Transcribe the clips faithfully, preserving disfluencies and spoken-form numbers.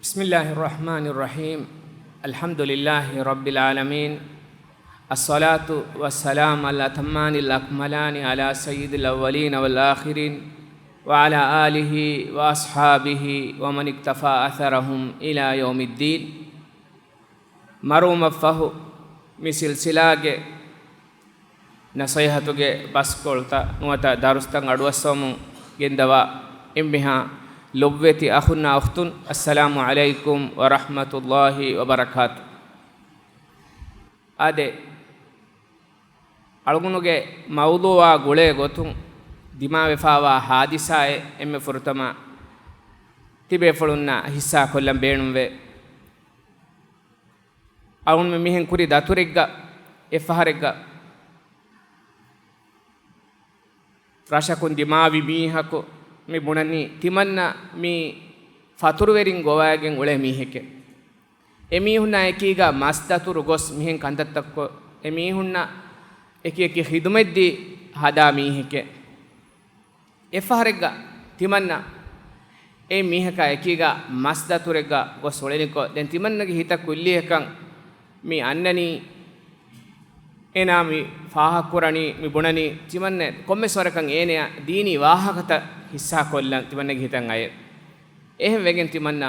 بسم الله الرحمن الرحيم. الحمد لله رب العالمين. الصلاة والسلام الأتمان الأكملان على سيد الأولين والآخرين وعلى آله وأصحابه ومن اقتفى أثرهم إلى يوم الدين. މަރުވުމަށްފަހު، މި ސިލްސިލާގެ ނަޞޭޙަތުގެ ބަސްކޮޅުތައް ނުވަތަ ދަރުސްތައް އަޑުއައްސަވަމުން ގެންދަވާ އެންމެހާ ލޮބުވެތި އަޚުންނާ އުޚްތުން، އައްސަލާމު ޢަލައިކުމް ވަރަޙްމަތުﷲި ވަބަރަކާތު. އާދެ، އަޅުގަނޑުގެ މައުޟޫޢާ ގުޅޭ ގޮތުން ދިމާވެފާވާ ޙާދިސާއެއް އެންމެ ފުރަތަމަ ތިބޭފުޅުންނަށް ޙިއްޞާކޮށްލަން ބޭނުންވޭ. އަޅުގަނޑުމެން މިހެން ކުރި ދަތުރެއްގަ، އެއްފަހަރެއްގަ ރަށަކުން ދިމާވި މީހަކު މި ބުނަނީ، ތިމަންނަ މީ ފަތުރުވެރިން ގޮވައިގެން އުޅޭ މީހެކޭ. އެމީހުންނާ އެކީގަ މަސްދަތުރު ގޮސް މިހެން ކަންތައްތައްކޮށް، އެމީހުންނަށް އެކި އެކި ޚިދުމަތްދީ ހަދާ މީހެކޭ. އެއްފަހަރެއްގަ ތިމަންނަ އެ މީހަކާ އެކީގަ މަސްދަތުރެއްގަ ގޮސް އުޅެނިކޮށް، ދެން ތިމަންނަގެ ހިތަށް ކުއްލިއަކަށް މި އަންނަނީ، އޭނާ މި ފާހަގަކުރަނީ، މި ބުނަނީ، ތިމަންނަ ކޮންމެސް ވަރަކަށް އޭނަޔަށް ދީނީ ވާހަކަތައް ޙިއްޞާކޮށްލަން ތިމަންނަގެ ހިތަށް އައޭ. އެހެން ވެގެން ތިމަންނަ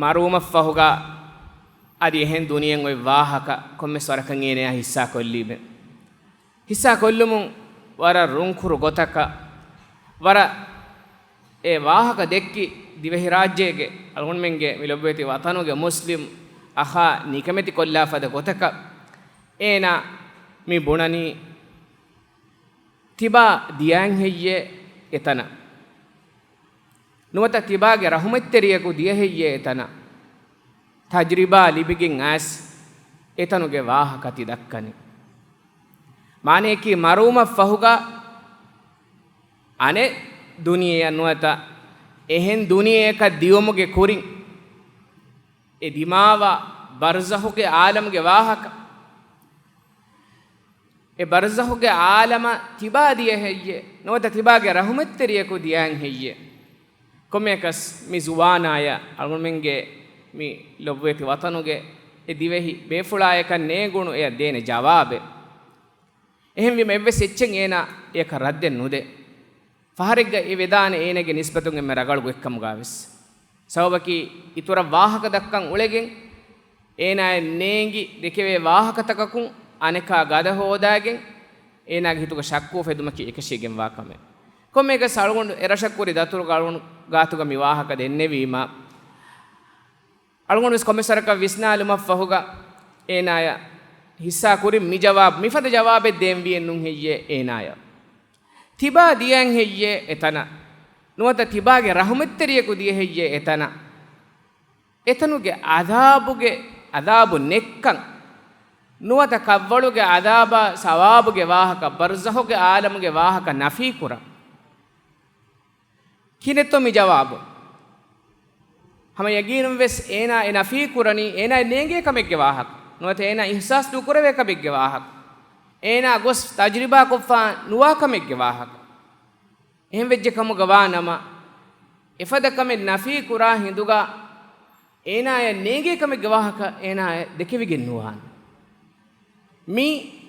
މަރުވުމަށްފަހުގަ އަދި އެހެން ދުނިޔެއިން އޮތް ވާހަކަ ކޮންމެސް ވަރަކަށް އޭނަޔާ ޙިއްޞާކޮށްލީމެ. ޙިއްޞާކޮށްލުމުން ވަރަށް ރުންކުރު ގޮތަކަށް، ވަރަށް އެ ވާހަކަ ދެއްކި ދިވެހިރާއްޖޭގެ އަޅުގަނޑުމެންގެ މި ލޮބުވެތި ވަޠަނުގެ މުސްލިމް އަޚާ ނިކަމެތިކޮށްލާފަދަ ގޮތަކަށް އޭނާ މި ބުނަނީ، ތިބާ ދިޔައިން ހެއްޔޭ އެތަނަށް؟ ނުވަތަ ތިބާގެ ރަޙުމަތްތެރިޔަކު ދިޔަ ހެއްޔޭ އެތަނަށް؟ ތަޖްރިބާ ލިބިގެން އައިސް އެތަނުގެ ވާހަކަ ތި ދައްކަނީ. މާނަޔަކީ މަރުވުމަށްފަހުގަ އަނެއް ދުނިޔެއަށް ނުވަތަ އެހެން ދުނިޔެއަކަށް ދިއުމުގެ ކުރިން އެ ދިމާވާ ބަރްޒަޚުގެ ޢާލަމުގެ ވާހަކަ. އެ ބަރްޒަޚުގެ ޢާލަމަށް ތިބާ ދިޔަ ހެއްޔޭ؟ ނުވަތަ ތިބާގެ ރަޙުމަތްތެރިޔަކު ދިޔައިން ހެއްޔޭ؟ ކޮންމެއަކަސް މި ޒުވާނާޔަށް އަޅުގަނޑުމެންގެ މި ލޮބުވެތި ވަޠަނުގެ އެ ދިވެހި ބޭފުޅާޔަކަށް ނޭނގުނު އެއަށް ދޭނެ ޖަވާބެއް. އެހެންވީމަ އެއްވެސް އެއްޗެއް އޭނާ އެއަކަށް ރައްދެއް ނުދޭ. ފަހަރެއްގަ އެ ވެދާނެ އޭނާގެ ނިސްބަތުން އެންމެ ރަގަޅު ގޮތްކަމުގަވެސް. ސަބަބަކީ، އިތުރަށް ވާހަކަ ދައްކަން އުޅެގެން، އޭނާއަށް ނޭނގި ދެކެވޭ ވާހަކަތަކަކުން އަނެކާ ގަދަ ހޯދާގެން، އޭނާގެ ހިތުގަ ޝައްކު އުފެދުމަކީ އެކަށީގެންވާ ކަމެއް. ކޮންމެއަކަސް އަޅުގަނޑު އެ ރަށަށް ކުރި ދަތުރުގަ އަޅުގަނޑު ގާތުގަ މި ވާހަކަ ދެންނެވީމަ، އަޅުގަނޑު ވެސް ކޮންމެސް ވަރަކަށް ވިސްނާލުމަށްފަހުގަ އޭނާޔަށް ހިއްސާ ކުރިން މި ޖަވާބު، މިފަދަ ޖަވާބެއް ދޭންވީއެއްނު ހެއްޔޭ އޭނާޔަށް؟ ތިބާ ދިޔައިން ހެއްޔޭ އެތަނަށް؟ ނުވަތަ ތިބާގެ ރަޙުމަތްތެރިޔަކު ދިޔަ ހެއްޔޭ އެތަނަށް؟ އެތަނުގެ ޢަޛާބުގެ، ޢަޛާބު ނެއްކަން، ނުވަތަ ކަށްވަޅުގެ ޢަޛާބާ ސަވާބުގެ ވާހަކަ، ބަރްޒަޚުގެ ޢާލަމުގެ ވާހަކަ ނަފީކުރަން. ކިހިނެއްތޯ މި ޖަވާބު؟ ހަމަ ޔަގީނުން ވެސް އޭނާ އެ ނަފީ ކުރަނީ، އޭނާއަށް ނޭނގޭ ކަމެއްގެ ވާހަކަ، ނުވަތަ އޭނާ އިޙްސާސް ނުކުރެވޭ ކަމެއްގެ ވާހަކަ، އޭނާ ގޮސް ތަޖްރިބާކޮށްފާ ނުވާ ކަމެއްގެ ވާހަކަ. އެހެން ވެއްޖެ ކަމުގަ ވާ ނަމަ، އެފަދަ ކަމެއް ނަފީ ކުރާ ހިނދުގަ އޭނާއަށް ނޭނގޭ ކަމެއްގެ ވާހަކަ އޭނާއަށް ދެކެވިގެން ނުވާނެ. މީ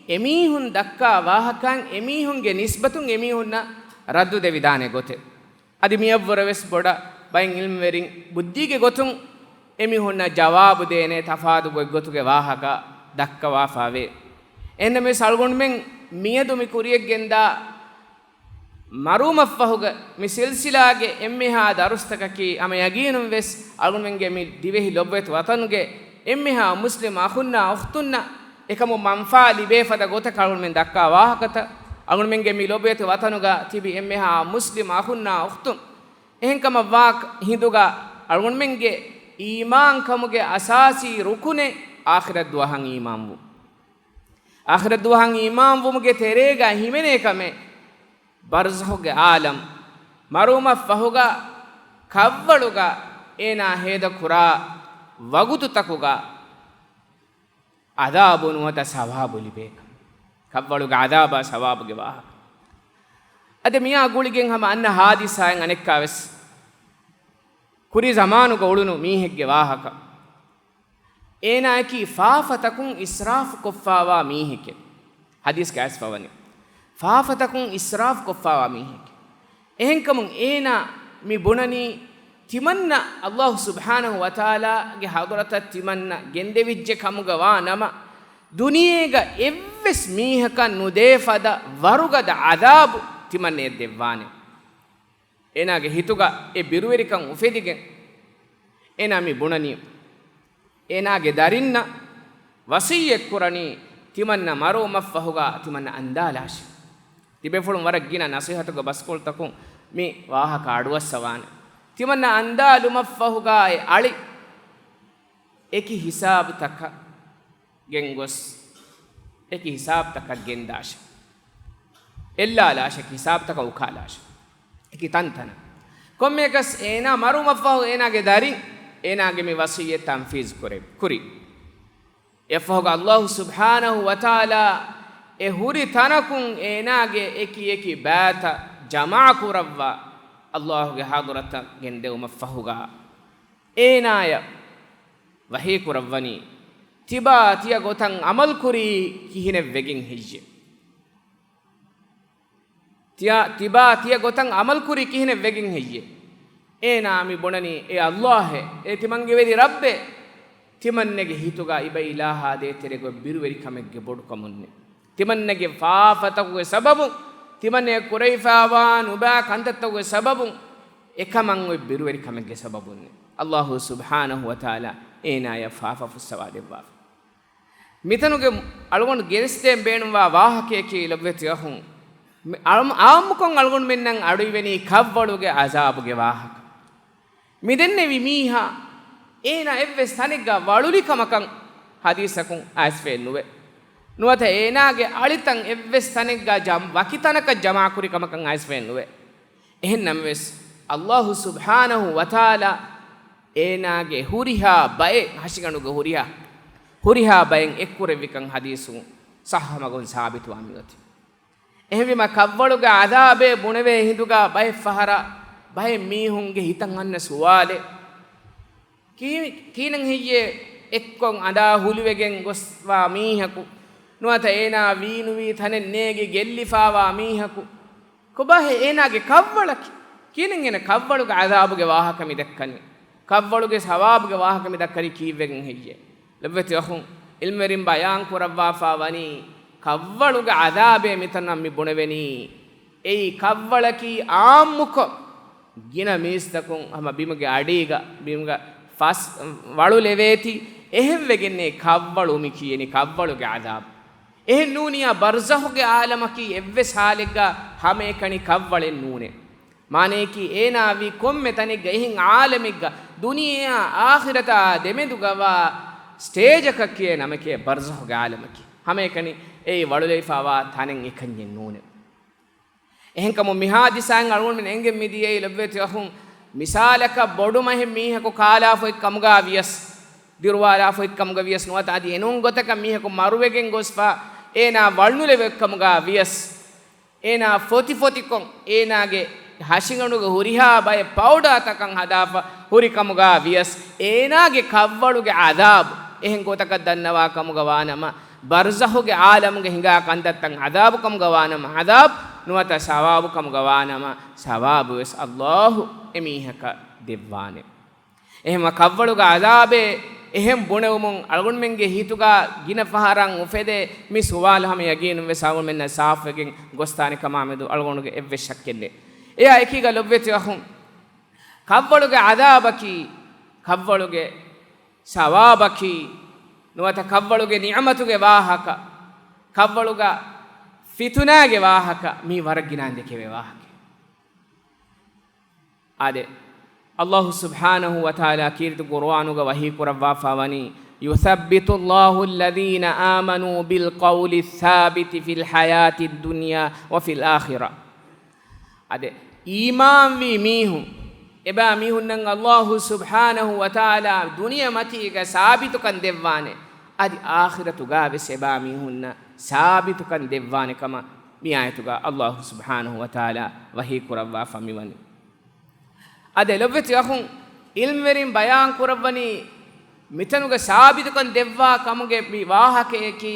އެމީހުން ދައްކާ ވާހަކައިން އެމީހުންގެ ނިސްބަތުން އެމީހުންނަށް ރައްދު ދެވިދާނެ ގޮތެއް. އަދި މިއަށްވުރެ ވެސް ބޮޑަށް ބައެއް ޢިލްމުވެރިން ބުއްދީގެ ގޮތުން އެމީހުންނަށް ޖަވާބު ދޭނެ ތަފާތު ގޮތްގޮތުގެ ވާހަކަ ދައްކަވާފާވޭ. އެހެންނަމަވެސް އަޅުގަނޑުމެން މިއަދު މި ކުރިޔަށް ގެންދާ މަރުވުމަށްފަހުގަ މި ސިލްސިލާގެ އެންމެހާ ދަރުސްތަކަކީ، ހަމަ ޔަގީނުން ވެސް އަޅުގަނޑުމެންގެ މި ދިވެހި ލޮބުވެތި ވަޠަނުގެ އެންމެހާ މުސްލިމް އަޚުންނާ އުޚްތުންނަށް އެކަމުން މަންފާ ލިބޭ ފަދަ ގޮތަކަށް އަޅުގަނޑުމެން ދައްކާ ވާހަކަތައް، އަޅުގަނޑުމެންގެ މި ލޮބުވެތި ވަޠަނުގަ ތިބި އެންމެހާ މުސްލިމް އަޚުންނާ އުޚްތުން އެހެންކަމަށް ވާ ހިނދުގަ އަޅުގަނޑުމެންގެ އީމާންކަމުގެ އަސާސީ ރުކުނެއް އާޚިރަތް ދުވަހަށް އީމާންވުން. އާޚިރަތް ދުވަހަށް އީމާންވުމުގެ ތެރޭގަ ހިމެނޭ ކަމެއް ބަރްޒަޚުގެ ޢާލަމް، މަރުވުމަށްފަހުގަ ކަށްވަޅުގަ އޭނާ ހޭދަކުރާ ވަގުތުތަކުގަ ޢަޛާބު ނުވަތަ ސަވާބު ލިބޭކަން. ކަށްވަޅުގެ ޢަޛާބާ ސަވާބުގެ ވާހަކަ. އަދި މިއާ ގުޅިގެން ހަމަ އަންނަ ޙާދިސާއިން އަނެއްކާވެސް ކުރީ ޒަމާނުގަ އުޅުނު މީހެއްގެ ވާހަކަ. އޭނާއަކީ ފާފަތަކުން އިސްރާފު ކޮށްފާވާ މީހެކޭ. ޙަދީޘްގަ އައިސްފަވަނީ. ފާފަތަކުން އިސްރާފު ކޮށްފާވާ މީހެކޭ. އެހެންކަމުން އޭނާ މި ބުނަނީ، ތިމަންނަ ﷲ ސުބްޙާނަހު ވަތަޢާލާގެ ޙަޟްރަތަށް ތިމަންނަ ގެންދެވިއްޖެ ކަމުގަ ވާ ނަމަ، ދުނިޔޭގަ އެއްވެސް މީހަކަށް ނުދޭ ފަދަ ވަރުގަދަ ޢަޛާބު ތިމަންނަޔަށް ދެއްވާނެ. އޭނާގެ ހިތުގަ އެ ބިރުވެރިކަން އުފެދިގެން، އޭނާ މި ބުނަނީ، އޭނާގެ ދަރިންނަށް ވަޞިއްޔަތްކުރަނީ، ތިމަންނަ މަރުވުމަށްފަހުގަ ތިމަންނަ އަންދާލާށޭ. ތިބޭފުޅުން ވަރަށް ގިނަ ނަޞޭޙަތުގެ ބަސްކޮޅުތަކުން މި ވާހަކަ އަޑުއައްސަވާނެ. ތިމަންނަ އަންދާލުމަށްފަހުގަ އެ އަޅި އެކި ހިސާބުތަކަށް ގެންގޮސް، އެކި ހިސާބުތަކަށް ގެންދާށޭ. އެއްލާލާށޭ، އެކި ހިސާބުތަކަށް އުކާލާށޭ. އެކި ތަންތަނަށް. ކޮންމެއަކަސް އޭނާ މަރުވުމަށްފަހު އޭނާގެ ދަރިން އޭނާގެ މި ވަޞިއްޔަތް ތަންފީޒު ކުރޭ، ކުރީ. އެއަށްފަހުގަ ﷲ ސުބްޙާނަހު ވަތަޢާލާ އެ ހުރި ތަނަކުން އޭނާގެ އެކި އެކި ބައިތައް ޖަމާކުރައްވާ، ﷲގެ ޙަޟްރަތަށް ގެންދެވުމަށްފަހުގަ އޭނާޔަށް ވަޙީކުރައްވަނީ، ތިބާ ތިޔަ ގޮތަށް ޢަމަލުކުރީ ކިހިނެއް ވެގެން ހެއްޔެވެ؟ ތިޔަ، ތިބާ ތިޔަ ގޮތަށް ޢަމަލުކުރީ ކިހިނެއް ވެގެން ހެއްޔެވެ؟ އޭނާ މި ބުނަނީ، އޭ ﷲ އޭ، އޭ ތިމަންގެ ވެރި ރައްބޭ، ތިމަންނަގެ ހިތުގަ އިބައިލާހާ ދޭތެރޭގަ ބިރުވެރިކަމެއްގެ ބޮޑުކަމުންނޭ. ތިމަންނަގެ ފާފަތަކުގެ ސަބަބުން، ތިމަންނަ ކުރެވިފައިވާ ނުބައި ކަންތައްތަކުގެ ސަބަބުން، އެކަމަށް އޮތް ބިރުވެރިކަމެއްގެ ސަބަބުންނޭ. ﷲ ސުބްޙާނަހު ވަތަޢާލާ އޭނާޔަށް ފާފަ ފުއްސަވާ ދެއްވާފަ. މިތަނުގެ އަޅުގަނޑު ގެނެސްދޭން ބޭނުންވާ ވާހަކަޔަކީ ލޮބުވެތި އަޚުން، މި އާއްމު، އާއްމުކޮށް އަޅުގަނޑުމެންނަށް އަޑުއިވެނީ ކަށްވަޅުގެ ޢަޛާބުގެ ވާހަކަ. މި ދެންނެވި މީހާ އޭނާ އެއްވެސް ތަނެއްގަ ވަޅުލި ކަމަކަށް ޙަދީޘަކުން އައިސްފައެއް ނުވޭ. ނުވަތަ އޭނާގެ އަޅިތައް އެއްވެސް ތަނެއްގަ ޖަމް، ވަކި ތަނަކަށް ޖަމާކުރި ކަމަކަށް އައިސްފައެއް ނުވޭ. އެހެން ނަމަވެސް، ﷲ ސުބްޙާނަހު ވަތަޢާލާ އޭނާގެ ހުރިހާ ބައެއް، ހަށިގަނޑުގެ ހުރިހާ، ހުރިހާ ބައެއް އެއްކުރެއްވިކަން ޙަދީޘުން ޞައްޙަ މަގުން ސާބިތުވާ މިއޮތީ. އެހެންވީމަ، ކަށްވަޅުގެ ޢަޛާބޭ ބުނެވޭ ހިނދުގަ ބައެއް ފަހަރަށް ބައެއް މީހުންގެ ހިތަށް އަންނަ ސުވާލެއް، ކީ-، ކިހިނެއް ހެއްޔޭ އެއްކޮށް އަނދާ ހުލިވެގެން ގޮސްފާ މީހަކު، ނުވަތަ އޭނާ ވީނުވީ ތަނެއް ނޭގި ގެއްލިފާވާ މީހަކު، ކޮބާހޭ އޭނާގެ ކަށްވަޅަކީ؟ ކިހިނެއް އޭނަ ކަށްވަޅުގެ ޢަޛާބުގެ ވާހަކަ މި ދައްކަނީ؟ ކަށްވަޅުގެ ސަވާބުގެ ވާހަކަ މި ދައްކަނީ ކީއްވެގެން ހެއްޔޭ؟ ލޮބުވެތި އަޚުން، ޢިލްމުވެރިން ބަޔާން ކުރައްވާފާ ވަނީ، ކަށްވަޅުގެ ޢަޛާބޭ މިތަނަށް މި ބުނެވެނީ. އެއީ ކަށްވަޅަކީ ޢާއްމުކޮށް، ގިނަ މީސްތަކުން ހަމަ ބިމުގެ އަޑީގަ، ބިމުގަ ފަސް ވަޅުލެވޭތީ، އެހެންވެގެންނޭ ކަށްވަޅު މި ކިޔެނީ ކަށްވަޅުގެ ޢަޛާބު. އެހެން ނޫނިއްޔާ ބަރްޒަޚުގެ ޢާލަމަކީ އެއްވެސް ޙާލެއްގަ ހަމައެކަނި ކަށްވަޅެއް ނޫނޭ. މާނަޔަކީ އޭނާ ވީ ކޮންމެ ތަނެއްގަ އެހެން ޢާލަމެއްގަ، ދުނިޔެއާ އާޚިރަތާ ދެމެދުގަވާ ސްޓޭޖަކަށް ކިޔޭ ނަމެކޭ ބަރްޒަޚުގެ ޢާލަމަކީ. ހަމައެކަނި އެއީ ވަޅުލެވިފާވާ ތަނެއް އެކަންޏެއް ނޫނޭ. އެހެންކަމުން މި ޙާދިސާއިން އަޅުގަނޑުމެން އެނގެން މިދިޔައީ ލޮބުވެތި އަޚުން، މިސާލަކަށް ބޮޑުމަހެއް މީހަކު ކާލާފަ އޮތް ކަމުގަ ވިޔަސް، ދިރުވާލާފަ އޮތް ކަމުގަ ވިޔަސް ނުވަތަ އަދި އެނޫން ގޮތަކަށް މީހަކު މަރުވެގެން ގޮސްފަ އޭނާ ވަޅުލެވި އޮތް ކަމުގަ ވިޔަސް، އޭނާ ފޮތިފޮތިކޮށް އޭނާގެ ހަށިގަނޑުގެ ހުރިހާ ބައެއް ޕައުޑާތަކަށް ހަދާފަ ހުރި ކަމުގަ ވިޔަސް، އޭނާގެ ކަށްވަޅުގެ ޢަޛާބު އެހެން ގޮތަކަށް ދަންނަވާ ކަމުގަ ވާނަމަ، ބަރްޒަޚުގެ ޢާލަމުގެ ހިނގާ ކަންތައްތައް ޢަޛާބު ކަމުގަ ވާނަމަ ޢަޛާބު، ނުވަތަ ސަވާބު ކަމުގަ ވާނަމަ ސަވާބު ވެސް ﷲ އެމީހަކަށް ދެއްވާނެ. އެހެންވީމަ ކަށްވަޅުގެ ޢަޛާބޭ އެހެން ބުނެވުމުން އަޅުގަނޑުމެންގެ ހިތުގަ ގިނަ ފަހަރަށް އުފެދޭ މި ސުވާލު ހަމަ ޔަގީނުން ވެސް އަޅުގަނޑުމެންނަށް ސާފުވެގެން ގޮސްދާނެ ކަމާމެދު އަޅުގަނޑުގެ އެއްވެސް ޝައްކެއް ނެތް. އެއާ އެކީގަ ލޮބުވެތި އަޚުން، ކަށްވަޅުގެ ޢަޛާބަކީ، ކަށްވަޅުގެ ސަވާބަކީ، ނުވަތަ ކަށްވަޅުގެ ނިޢުމަތުގެ ވާހަކަ، ކަށްވަޅުގަ ފިތުނާގެ ވާހަކަ، މީ ވަރަށް ގިނަ ދެކެވޭ ވާހަކައެއް. އާދެ، ﷲ ސުބްޙާނަހު ވަތަޢާލާ ކީރިތި ޤުރުއާނުގަ ވަޙީ ކުރައްވާފާ ވަނީ، يثبت الله الذين آمنوا بالقول الثابت في الحياة الدنيا وفي الآخرة. އާދެ، އީމާންވި މީހުން، އެބައިމީހުންނަށް ﷲ ސުބްޙާނަހު ވަތަޢާލާ ދުނިޔެމަތީގަ ސާބިތުކަން ދެއްވާނެ، އަދި އާޚިރަތުގަ ވެސް އެބައިމީހުންނަށް ސާބިތުކަން ދެއްވާނެ ކަމަށް މި އާޔަތުގަ ﷲ ސުބްޙާނަހު ވަތަޢާލާ ވަޙީ ކުރައްވާފަ މިވަނީ. އާދެ، ލޮބުވެތި އަޚުން، ޢިލްމުވެރިން ބަޔާން ކުރައްވަނީ، މިތަނުގަ ސާބިތުކަން ދެއްވާ ކަމުގެ މި ވާހަކަޔަކީ،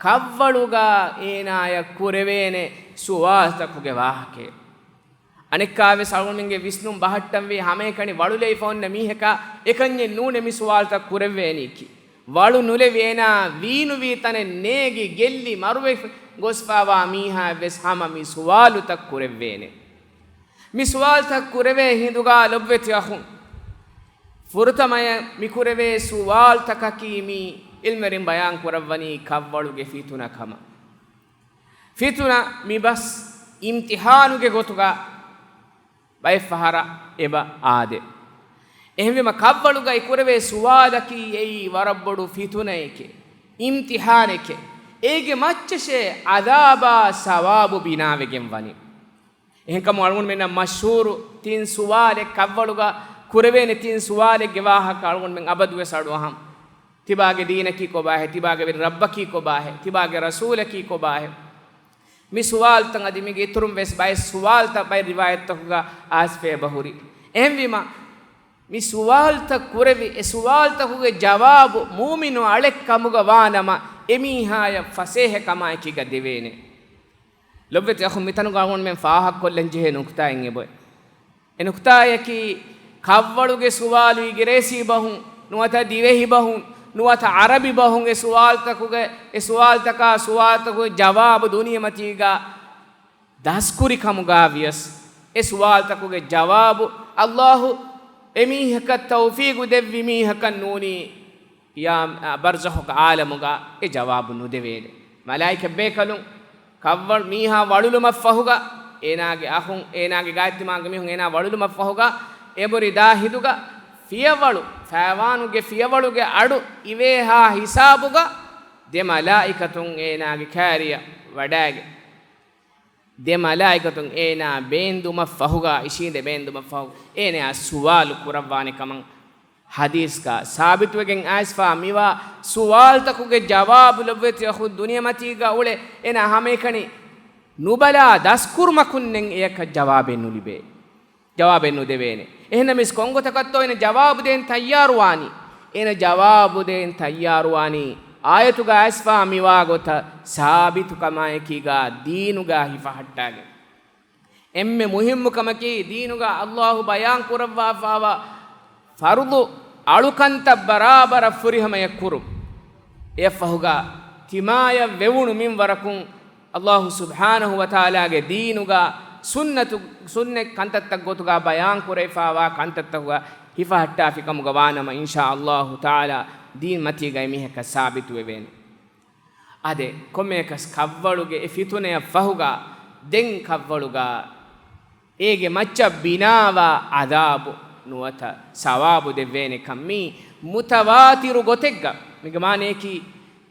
ކަށްވަޅުގަ އޭނާޔަށް ކުރެވޭނެ ސުވާލުތަކުގެ ވާހަކައެއް. އަނެއްކާވެސް އަޅުގަނޑުމެންގެ ވިސްނުން ބަހައްޓަންވީ، ހަމައެކަނި ވަޅުލެވިފަ އޮންނަ މީހަކާ އެކަންޏެއް ނޫނޭ މި ސުވާލުތައް ކުރެއްވޭނީކީ. ވަޅު ނުލެވި އޭނާ ވީނުވީ ތަނެއް ނޭގި ގެއްލި މަރުވެ ގޮސްފައިވާ މީހާއަށްވެސް ހަމަ މި ސުވާލުތައް ކުރެއްވޭނެ. މި ސުވާލުތައް ކުރެވޭ ހިނދުގަ ލޮބުވެތި އަޚުން، ފުރަތަމަޔަށް މި ކުރެވޭ ސުވާލުތަކަކީ މި ޢިލްމުވެރިން ބަޔާން ކުރައްވަނީ ކަށްވަޅުގެ ފިތުނަ ކަމަށް. ފިތުނަ މި ބަސް އިމްތިޙާނުގެ ގޮތުގަ ބައެއް ފަހަރަށް އެބަ އާދޭ. އެހެންވީމަ ކަށްވަޅުގައި ކުރެވޭ ސުވާލަކީ އެއީ ވަރަށް ބޮޑު ފިތުނައެކޭ، އިމްތިޙާނެކޭ. އޭގެ މައްޗަށޭ ޢަޛާބާ ސަވާބު ބިނާވެގެން ވަނީ. އެހެންކަމުން އަޅުގަނޑުމެންނަށް މަޝްހޫރު ތިން ސުވާލެއް، ކަށްވަޅުގަ ކުރެވޭނެ ތިން ސުވާލެއްގެ ވާހަކަ އަޅުގަނޑުމެން އަބަދުވެސް އަޑުއަހަން. ތިބާގެ ދީނަކީ ކޮބާހޭ؟ ތިބާގެ ވެރި ރައްބަކީ ކޮބާހޭ؟ ތިބާގެ ރަސޫލަކީ ކޮބާހޭ؟ މި ސުވާލުތައް އަދި މީގެ އިތުރުން ވެސް ބައެއް ސުވާލުތައް ބައެއް ރިވާޔަތްތަކުގަ އައިސްފަ އެބަހުރި. އެހެންވީމަ، މި ސުވާލުތައް ކުރެވި، އެ ސުވާލުތަކުގެ ޖަވާބު މުއުމިނު އަޅެއް ކަމުގަ ވާނަމަ، އެމީހާޔަށް ފަސޭހަ ކަމާއެކީގަ ދެވޭނެ. ލޮބުވެތި އަޚުން، މިތަނުގަ އަޅުގަނޑުމެން ފާހަގަކޮށްލަން ޖެހޭ ނުކުތާއެއް އެބައޮތް. އެ ނުކުތާޔަކީ، ކަށްވަޅުގެ ސުވާލު އިނގިރޭސި ބަހުން، ނުވަތަ ދިވެހި ބަހުން، ނުވަތަ ޢަރަބި ބަހުން އެ ސުވާލުތަކުގެ، އެ ސުވާލުތަކާ ސުވާލުތަކުގެ ޖަވާބު ދުނިޔެމަތީގަ ދަސްކުރި ކަމުގަ ވިޔަސް، އެ ސުވާލުތަކުގެ ޖަވާބު ﷲ އެމީހަކަށް ތައުފީގު ދެއްވި މީހަކަށް ނޫނީ، ޤިޔާ-، އަ، ބަރްޒަޚުގެ ޢާލަމުގަ އެ ޖަވާބު ނުދެވޭނެ. މަލާއިކަ ބޭކަލުން ކަށްވަޅު މީހާ ވަޅުލުމަށްފަހުގަ، އޭނާގެ އަޚުން، އޭނާގެ ގާތްތިމާގެ މީހުން އޭނާ ވަޅުލުމަށްފަހުގަ، އެބުރި ދާ ހިނދުގަ ފިޔަވަޅު، ފައިވާނުގެ ފިޔަވަޅުގެ އަޑު އިވޭހާ ހިސާބުގަ ދެ މަލާއިކަތުން އޭނާގެ ކާރިއަށް ވަޑައިގެން، ދެ މަލާއިކަތުން އޭނާ ބޭންދުމަށްފަހުގަ، އިށީނދެ ބޭންދުމަށްފަހު، އޭނާ ސުވާލު ކުރައްވާނެ ކަމަށް ޙަދީޘްގަ ސާބިތުވެގެން އައިސްފާ މިވާ ސުވާލުތަކުގެ ޖަވާބު ލޮބުވެތި އަޚުން، ދުނިޔެމަތީގަ އުޅެ އޭނާ ހަމައެކަނި ނުބަލާ ދަސްކުރުމަކުންނެއް އެޔަކަށް ޖަވާބެއް ނުލިބޭ. ޖަވާބެއް ނުދެވޭނެ. އެހެންނަމަވެސް ކޮންގޮތަކަށްތޯ އޭނަ ޖަވާބު ދޭން ތައްޔާރުވާނީ؟ އޭނަ ޖަވާބު ދޭން ތައްޔާރުވާނީ އާޔަތުގަ އައިސްފާ މިވާ ގޮތަށް ސާބިތުކަމާއެކީގަ ދީނުގަ ހިފަހައްޓާގެން. އެންމެ މުހިއްމު ކަމަކީ، ދީނުގަ ﷲ ބަޔާން ކުރައްވާފާވާ ފަރުޟު އަޅުކަންތައް ބަރާބަރަށް ފުރިހަމަޔަށް ކުރުން. އެއަށްފަހުގަ ތިމާޔަށް ވެވުނު މިންވަރަކުން، ﷲ ސުބްޙާނަހޫ ވަތަޢާލާގެ ދީނުގަ ސުންނަތު، ސުންނަތް ކަންތައްތައް ގޮތުގަ ބަޔާން ކުރެވިފާވާ ކަންތައްތަކުގަ ހިފަހައްޓާފިކަމުގަ ވާނަމަ، އިންޝާ ﷲ ތަޢާލާ ދީން މަތީގައި މީހަކަށް ސާބިތުވެވޭނެ. އާދެ، ކޮންމެއަކަސް ކަށްވަޅުގެ އެ ފިތުނަޔަށް ފަހުގަ، ދެން ކަށްވަޅުގަ އޭގެ މައްޗަށް ބިނާވާ ޢަޛާބު ނުވަތަ ސަވާބު ދެއްވޭނެކަން މީ މުތަވާތިރު ގޮތެއްގަ، މީގެ މާނަޔަކީ،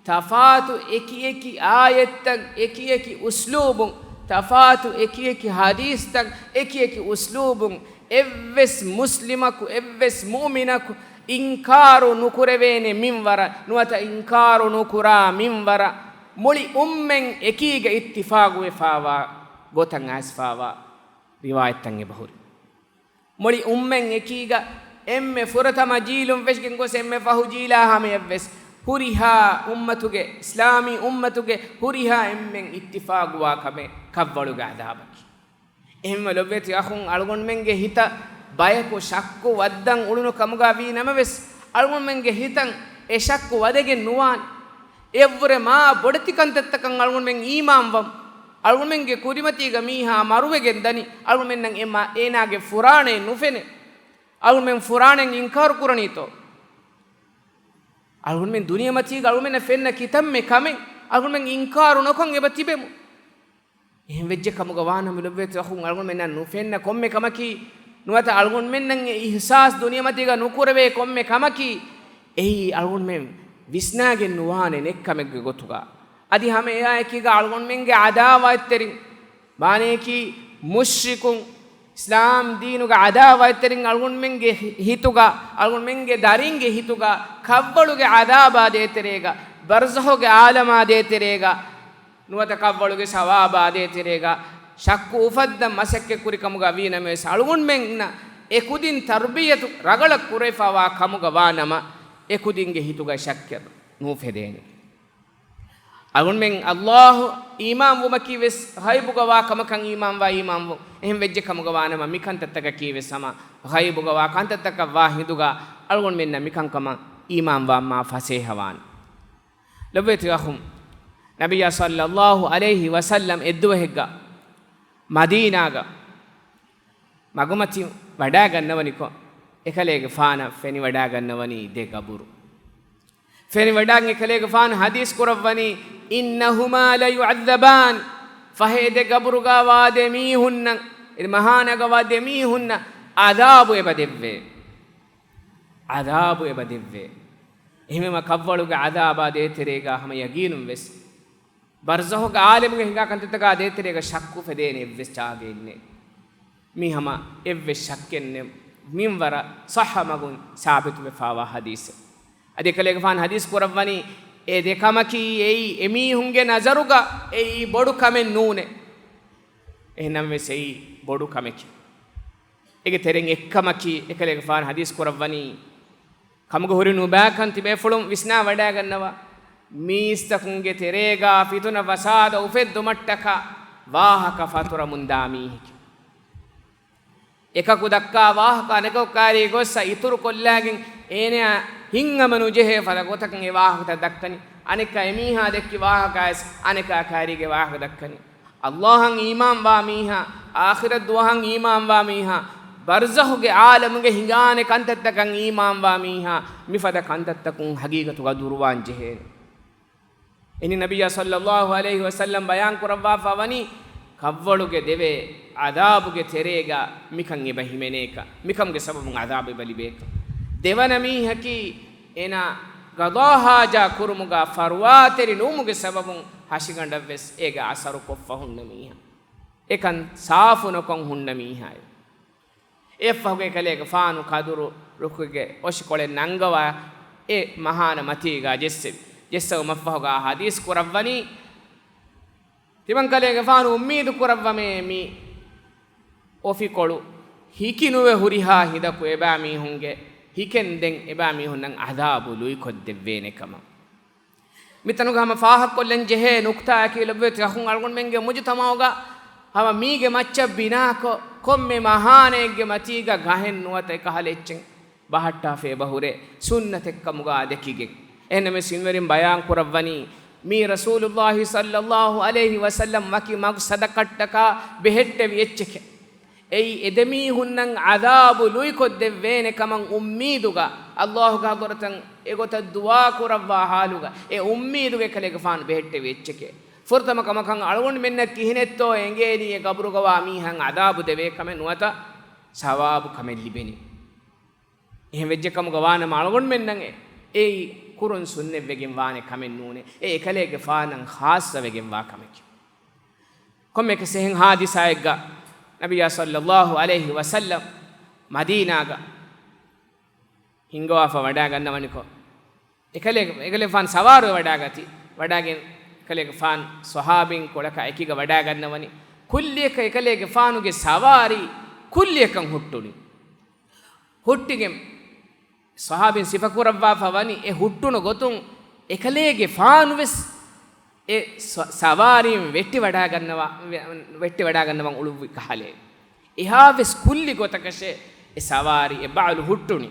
ތަފާތު އެކިއެކި އާޔަތްތައް އެކިއެކި އުސްލޫބުން، ތަފާތު އެކިއެކި ޙަދީޘްތައް އެކިއެކި އުސްލޫބުން، އެއްވެސް މުސްލިމަކު، އެއްވެސް މުއުމިނަކު އިންކާރު ނުކުރެވޭނެ މިންވަރަށް، ނުވަތަ އިންކާރު ނުކުރާ މިންވަރަށް، މުޅި އުއްމަތް އެކީގަ އިއްތިފާގުވެފާވާ ގޮތަށް އައިސްފާވާ ރިވާޔަތްތައް އެބަހުރި. މުޅި އުއްމަތް އެކީގަ އެންމެ ފުރަތަމަ ޖީލުން ވެސްގެން ގޮސް އެންމެ ފަހު ޖީލާ ހަމަޔަށްވެސް ހުރިހާ އުއްމަތުގެ، އިސްލާމީ އުއްމަތުގެ ހުރިހާ އެންމެން އިއްތިފާގުވާ ކަމެއް ކަށްވަޅުގެ ޢަޛާބަކީ. އެހެންވެ ލޮބުވެތި އަޚުން، އަޅުގަނޑުމެންގެ ހިތަށް ބަޔަކު ޝައްކު ވައްދަން އުޅުނު ކަމުގަ ވީ ނަމަވެސް، އަޅުގަނޑުމެންގެ ހިތަށް އެ ޝައްކު ވަދެގެން ނުވާނެ. އެއަށްވުރެ މާ ބޮޑެތި ކަންތައްތަކަށް އަޅުގަނޑުމެން އީމާންވަމު. އަޅުގަނޑުމެންގެ ކުރިމަތީގަ މީހާ މަރުވެގެން ދަނީ، އަޅުގަނޑުމެންނަށް އެ މަ-، އޭނާގެ ފުރާނައެއް ނުފެނޭ. އަޅުގަނޑުމެން ފުރާނައެއް އިންކާރު ކުރަނީތޯ؟ އަޅުގަނޑުމެން ދުނިޔެމަތީގަ އަޅުގަނޑުމެންނަށް ފެންނަ ކިތަންމެ ކަމެއް އަޅުގަނޑުމެން އިންކާރު ނުކޮށް އެބަ ތިބެމު. އެހެން ވެއްޖެ ކަމުގަ ވާނަމަ ލޮބުވެތި އަޚުން، އަޅުގަނޑުމެންނަށް ނުފެންނަ ކޮންމެ ކަމަކީ، ނުވަތަ އަޅުގަނޑުމެންނަށް އެ އިޙްސާސް ދުނިޔެމަތީގަ ނުކުރެވޭ ކޮންމެ ކަމަކީ، އެއީ އަޅުގަނޑުމެން ވިސްނާގެން ނުވާނެ ނެތް ކަމެއްގެ ގޮތުގަ. އަދި ހަމަ އެއާއެކީގަ އަޅުގަނޑުމެންގެ ޢަދާވާތްތެރިން، މާނަޔަކީ މުޝްރިކުން، އިސްލާމް ދީނުގެ ޢަދާވާތްތެރިން އަޅުގަނޑުމެންގެ ހި-، ހިތުގަ، އަޅުގަނޑުމެންގެ ދަރިންގެ ހިތުގަ، ކަށްވަޅުގެ ޢަޛާބާ ދޭތެރޭގަ، ބަރްޒަޚުގެ ޢާލަމާ ދޭތެރޭގަ، ނުވަތަ ކަށްވަޅުގެ ސަވާބާ ދޭތެރޭގަ ޝައްކު އުފައްދަން މަސައްކަތް ކުރި ކަމުގަ ވީ ނަމަވެސް، އަޅުގަނޑުމެންނަށް އެ ކުދިން ތަރުބިޔަތު ރަގަޅަށް ކުރެވިފައިވާ ކަމުގަ ވާނަމަ، އެ ކުދިންގެ ހިތުގަ ޝައްކެއް ނުއުފެދޭނެ. އަޅުގަނޑުމެން އައްލާހު އީމާންވުމަކީ ވެސް ޣައިބުގަ ވާ ކަމަކަށް އީމާންވާ އީމާންވުން. އެހެން ވެއްޖެ ކަމުގަ ވާނަމަ، މިކަންތައްތަކަކީ ވެސް ހަމަ ޣައިބުގަ ވާ ކަންތައްތަކަށް ވާ ހިނދުގަ އަޅުގަނޑުމެންނަށް މިކަންކަމަށް އީމާންވާން މާ ފަސޭހަވާނެ. ލޮބުވެތި އަޚުން، ނަބިއްޔާ ޞައްލައްލާހު ޢަލައިހި ވަސައްލަމް އެއްދުވަހެއްގަ މަދީނާގަ މަގުމަތި ވަޑާގަންނަވަނިކޮށް، އެކަލޭގެފާނަށް ފެނިވަޑާގަންނަވަނީ ދެ ގަބުރު. ފެނިވަޑާގެން އެކަލޭގެފާނު ޙަދީޘް ކުރައްވަނީ، "إنهما ليعذبان." ފަހެ އެ ދެ ގަބުރުގަ ވާ ދެ މީހުންނަށް، އެ މަހާނާގަ ވާ ދެ މީހުންނަށް ޢަޛާބު އެބަ ދެއްވޭ. ޢަޛާބު އެބަ ދެއްވޭ. އެހެންވީމަ ކަށްވަޅުގެ ޢަޛާބާ ދޭތެރޭގަ ހަމަ ޔަގީނުން ވެސް، ބަރްޒަޚުގެ ޢާލަމުގެ ހިނގާ ކަންތައްތަކާ ދޭތެރޭގަ ޝައްކު އުފެދޭނެ އެއްވެސް ޖާގައެއް ނެތް. މީ ހަމަ އެއްވެސް ޝައްކެއް ނެތް. މިންވަރަށް ޞައްޙަ މަގުން ސާބިތުވެފައިވާ ޙަދީޘެއް. އަދި އެކަލޭގެފާނު ޙަދީޘް ކުރައްވަނީ، އެ ދެ ކަމަކީ އެއީ އެމީހުންގެ ނަޒަރުގަ އެއީ ބޮޑު ކަމެއް ނޫނޭ. އެހެންނަމަވެސް އެއީ ބޮޑު ކަމެކޭ. އޭގެ ތެރެއިން އެއްކަމަކީ، އެކަލޭގެފާނު ޙަދީޘް ކުރައްވަނީ، ކަމުގަ ހުރި ނުބައިކަން ތިބޭފުޅުން ވިސްނާ ވަޑާގަންނަވާ. މީސްތަކުންގެ ތެރޭގަ ފިތުނަ ފަސާދަ އުފެއްދުމަށްޓަކާ ވާހަކަ ފަތުރަމުންދާ މީހެކޭ. އެކަކު ދައްކާ ވާހަކަ އަނެކަކު ކާރީ ގޮއްސަ އިތުރު ކޮށްލާގެން އޭނަޔާ ހިތްހަމަނުޖެހޭ ފަދަ ގޮތަކަށް އެ ވާހަކަތައް ދައްކަނީ. އަނެއްކާ އެމީހާ ދެއްކި ވާހަކައިސް އަނެކާ ކާރީގެ ވާހަކަ ދައްކަނީ. އައްލާހަށް އީމާންވާ މީހާ، އާޚިރަތް ދުވަހަށް އީމާންވާ މީހާ، ބަރްޒަޚުގެ ޢާލަމުގެ ހިނގާނެ ކަންތައްތަކަށް އީމާންވާ މީހާ، މިފަދަ ކަންތައްތަކުން ޙަޤީޤަތުގަ ދުރުވާން ޖެހޭނެ. އެހެނީ ނަބިއްޔާ ޞައްލައްލާހު ޢަލައިހި ވަސައްލަމް ބަޔާން ކުރައްވާފަ ވަނީ، ކަށްވަޅުގެ ދެވޭ ޢަޛާބުގެ ތެރޭގަ މިކަން އެބަ ހިމެނޭކަށް، މިކަމުގެ ސަބަބުން ޢަޛާބު އެބަ ލިބޭކަށް. ދެވަނަ މީހަކީ އޭނާ ގަޟާ ޙާޖާ ކުރުމުގަ ފަރުވާތެރި ނުވުމުގެ ސަބަބުން ހަށިގަނޑަށްވެސް އޭގެ އަސަރު ކޮށްފަ ހުންނަ މީހާ. އެކަން ސާފު ނުކޮށް ހުންނަ މީހާއެއް. އެއަށްފަހުގަ އެކަލޭގެފާނު ކަދުރު ރުކުގެ އޮށިކޮޅެއް ނަންގަވާ އެ މަހާނަ މަތީގަ ޖެއްސެވި. ޖެއްސެވުމަށްފަހުގަ ޙަދީޘް ކުރައްވަނީ، ތިމަންކަލޭގެފާނު އުއްމީދު ކުރައްވަމޭ މި އޮފިކޮޅު ހިކި ނުވެ ހުރިހާ ހިނދަކު އެބައިމީހުންގެ ހިކެންދެން އެބައިމީހުންނަށް ޢަޛާބު ލުއިކޮށްދެއްވޭނެ ކަމަށް. މިތަނުގަ ހަމަ ފާހަގަކޮށްލަން ޖެހޭ ނުކްތާއަކީ ލޮބުވެތި އަޚުން، އަޅުގަނޑުމެންގެ މުޖުތަމަޢުގަ ހަމަ މީގެ މައްޗަށް ބިނާކޮށް، ކޮންމެ މަހާނައެއްގެ މަތީގަ ގަހެއް ނުވަތަ އެކަހަލަ އެއްޗެއް ބަހައްޓާފަ އެބަ ހުރޭ ސުންނަތެއްކަމުގަ ދެކިގެން. އެހެންނަމަވެސް މިންވެރިން ބަޔާން ކުރައްވަނީ، މީ ރަސޫލުއްލާހި ޞައްލައްލާހު ޢަލައިހި ވަސައްލަމް ވަކި މަޤްޞަދަކަށްޓަކާ ބެހެއްޓެވި އެއްޗެކޭ. އެއީ އެދެމީހުންނަށް ޢަޛާބު ލުއިކޮށްދެއްވޭނެ ކަމަށް އުއްމީދުގަ، އައްލާހުގެ ޙަޟްރަތަށް އެގޮތަށް ދުޢާ ކުރައްވާ ޙާލުގަ، އެ އުއްމީދުގަ އެކަލޭގެފާނު ބެހެއްޓެވި އެއްޗެކޭ. ފުރަތަމަ ކަމަކަށް އަޅުގަނޑުމެންނަށް ކިހިނެއްތޯ އެނގޭނީ އެ ޤަބުރުގަ ވާ މީހަށް ޢަޛާބު ދެވޭ ކަމެއް ނުވަތަ ސަވާބު ކަމެއް ލިބެނީ. އެހެން ވެއްޖެ ކަމުގަ ވާނަމަ އަޅުގަނޑުމެންނަށް އެ، އެއީ ކުރުން ސުންނަތްވެގެން ވާނެ ކަމެއް ނޫނޭ. އެ އެކަލޭގެފާނަށް ޚާއްޞަވެގެން ވާ ކަމެކޭ. ކޮންމެއަކަސް އެހެން ޙާދިސާއެއްގަ ނަބިއްޔާ ޞައްލައްލާހު ޢަލައިހި ވަސައްލަމް މަދީނާގަ ހިންގަވާފަ ވަޑާގަންނަވަނިކޮށް، އެކަލޭ، އެކަލޭގެފާނު ސަވާރުވެ ވަޑާގަތީ. ވަޑާގެން އެކަލޭގެފާނު ޞަޙާބީން ކޮޅަކާ އެކީގަ ވަޑާގަންނަވަނީ. ކުއްލިއަކަށް އެކަލޭގެފާނުގެ ސަވާރީ ކުއްލިއަކަށް ހުއްޓުނީ. ހުއްޓިގެން ޞަޙާބީން ސިފަކުރައްވާފަ ވަނީ އެ ހުއްޓުނު ގޮތުން އެކަލޭގެފާނުވެސް އެ ސަ-، ސަވާރީން ވެއްޓިވަޑާގަންނަވާ، ވެ-، ވެއްޓިވަޑާގަންނަވަން އުޅުއްވި ކަހަލަ. އެހާވެސް ކުއްލި ގޮތަކަށޭ އެ ސަވާރީ އެ ބައުލު ހުއްޓުނީ.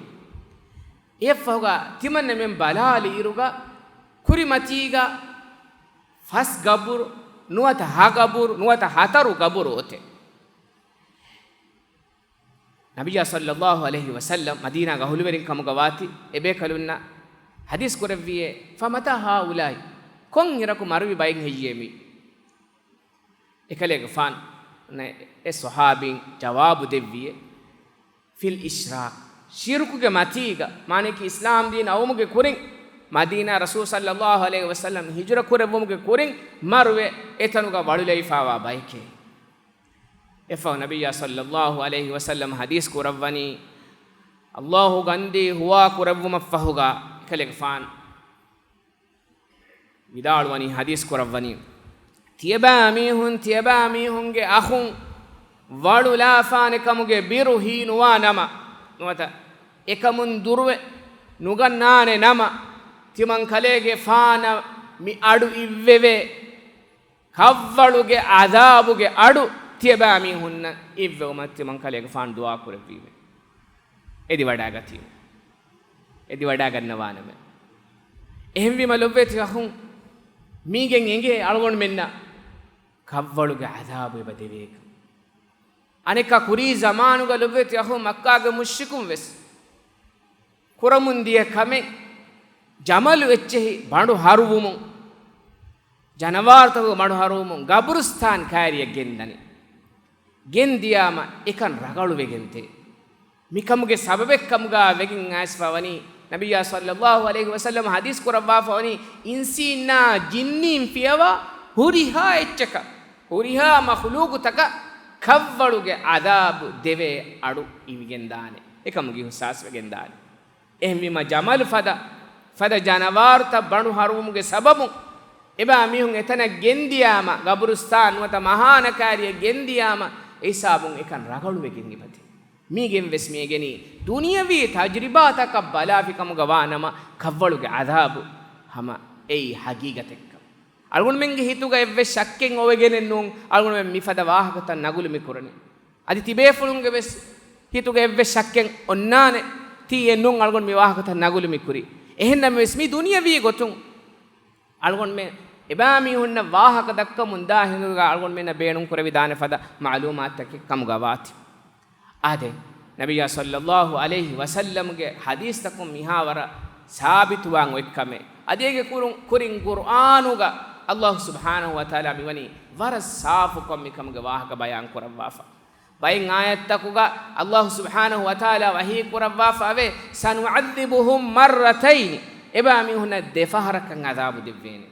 އެއަށްފަހުގަ ތިމަންނަމެން ބަލާލިއިރުގަ ކުރިމަތީގަ ފަސް ގަބުރު ނުވަތަ ހަ ގަބުރު ނުވަތަ ހަތަރު ގަބުރު އޮތޭ. ނަބިއްޔާ ޞައްލައްލާހު ޢަލައިހި ވަސައްލަމް މަދީނާގެ އަހުލުވެރިން ކަމުގަ ވާތީ، އެބޭކަލުންނަށް ޙަދީޘް ކުރެއްވިއޭ، "ފަމަތާ ހާއުލާއި؟" ކޮންއިރަކު މަރުވި ބައެއް ހެއްޔޭ މީ؟ އެކަލޭގެފާނު އެ ޞަޙާބީން ޖަވާބު ދެއްވިއޭ، "ފިލް އިޝްރާކް." ޝިރުކުގެ މަތީގަ، މާނައަކީ އިސްލާމް ދީން އައުމުގެ ކުރިން، މަދީނާ ރަސޫލު ޞައްލައްލާހު ޢަލައިހި ވަސައްލަމް ހިޖުރަ ކުރެއްވުމުގެ ކުރިން މަރުވެ އެތަނުގަ ވަޅުލައިފާވާ ބައެކޭ. އެފަހު ނަބިއްޔާ ޞައްލައްލާހު ޢަލައިހި ވަސައްލަމް ޙަދީޘް ކުރައްވަނީ، އައްލާހު ގަންދީ ހުވާ ކުރެއްވުމަށްފަހުގަ އެކަލޭގެފާނު ވިދާޅުވަނީ، ޙަދީޘް ކުރައްވަނީ، ތިޔަބައިމީހުން، ތިޔަބައިމީހުންގެ އަޚުން ވަޅުލާފާނެ ކަމުގެ ބިރު ހީނުވާ ނަމަ، ނުވަތަ އެކަމުން ދުރުވެ ނުގަންނާނެ ނަމަ، ތިމަން ކަލޭގެފާނަށް މި އަޑު އިއްވެވޭ. ކަށްވަޅުގެ ޢަޛާބުގެ އަޑު ތިޔަބައިމީހުންނަށް އިއްވެވުމަށް ތިމަން ކަލޭގެފާނު ދުޢާ ކުރެއްވީމޭ. އެދިވަޑައިގަތީމޭ. އެދިވަޑައިގަންނަވާނަމޭ. އެހެންވީމަ ލޮބުވެތި އަޚުން، މީގެން އެނގޭ އަޅުގަނޑުމެންނަށް ކަށްވަޅުގެ ޢަޛާބު އެބަ ދެވޭކަން. އަނެއްކާ ކުރީ ޒަމާނުގަ ލޮބުވެތި އަޚުން، މައްކާގެ މުޝްރިކުން ވެސް ކުރަމުން ދިޔަ ކަމެއް، ޖަމަލު އެއްޗެހި ބަނޑު ހަރުވުމުން، ޖަނަވާރުތަކުގެ ބަނޑު ހަރުވުމުން ގަބުރުސްތާން ކައިރިއަށް ގެންދަނީ. ގެންދިޔާމަ އެކަން ރަގަޅުވެގެން ދޭ. މިކަމުގެ ސަބަބެއްކަމުގަ ވެގެން އައިސްފަވަނީ، ނަބިއްޔާ ޞައްލައްލާހު ޢަލައިހި ވަސައްލަމަ ޙަދީޘް ކުރައްވާފަވަނީ، އިންސީންނާ ޖިންނީން ފިޔަވާ ހުރިހާ އެއްޗަކަށް، ހުރިހާ މަޚުލޫޤުތަކަށް ކަށްވަޅުގެ ޢަޛާބު ދެވޭ އަޑު އިވިގެންދާނެ. އެކަމުގެ އިޙްސާސް ވެގެންދާނެ. އެހެންވީމަ ޖަމަލު ފަދަ، ފަދަ ޖަނަވާރުތައް ބަނޑު ހަރުވުމުގެ ސަބަބުން އެބައިމީހުން އެތަނަށް ގެންދިޔާމަ، ގަބުރުސްތާން ނުވަތަ މަހާނަ ކައިރިއަށް ގެންދިޔާމަ، އެ ހިސާބުން އެކަން ރަގަޅުވެގެން އެބަތި. މީގެން ވެސް މިއެގެނީ ދުނިޔަވީ ތަޖްރިބާތަކަށް ބަލާފިކަމުގަ ވާނަމަ، ކަށްވަޅުގެ ޢަޛާބު ހަމަ އެއީ ޙަޤީޤަތެއްކަން. އަޅުގަނޑުމެންގެ ހިތުގަ އެއްވެސް ޝައްކެއް އޮވެގެނެއް ނޫން، އަޅުގަނޑުމެން މިފަދަ ވާހަކަތައް ނަގުލު މިކުރަނީ. އަދި ތިބޭފުޅުންގެ ވެސް ހިތުގަ އެއްވެސް ޝައްކެއް އޮންނާނެ، ތީއެއް ނޫން އަޅުގަނޑު މި ވާހަކަތައް ނަގުލު މިކުރީ. އެހެންނަމަވެސް މި ދުނިޔަވީ ގޮތުން އަޅުގަނޑުމެން އެބައިމީހުންނަށް ވާހަކަ ދައްކަމުން ދާ ހިނދުގަ އަޅުގަނޑުމެންނަށް ބޭނުން ކުރެވިދާނެ ފަދަ މަޢުލޫމާތުތަކެއް ކަމުގަ ވާތީ. އާދެ، ނަބިއްޔާ ޞައްލައްލާހު ޢަލައިހި ވަސައްލަމްގެ ޙަދީޘްތަކުން މިހާވަރަށް ސާބިތުވާން އޮތްކަމެއް، އަދި އޭގެ ކުރުން، ކުރިން ޤުރްއާނުގަ އައްލާހު ސުބްޙާނަހު ވަތަޢާލާ މިވަނީ ވަރަށް ސާފުކޮށް މިކަމުގެ ވާހަކަ ބަޔާން ކުރައްވާފަ. ބައެއް އާޔަތްތަކުގަ އައްލާހު ސުބްޙާނަހު ވަތަޢާލާ ވަޙީ ކުރައްވާފައެވެ. "سنعذبهم مرتين." އެބައިމީހުންނަށް ދެފަހަރަކަށް ޢަޛާބު ދެއްވޭނެ.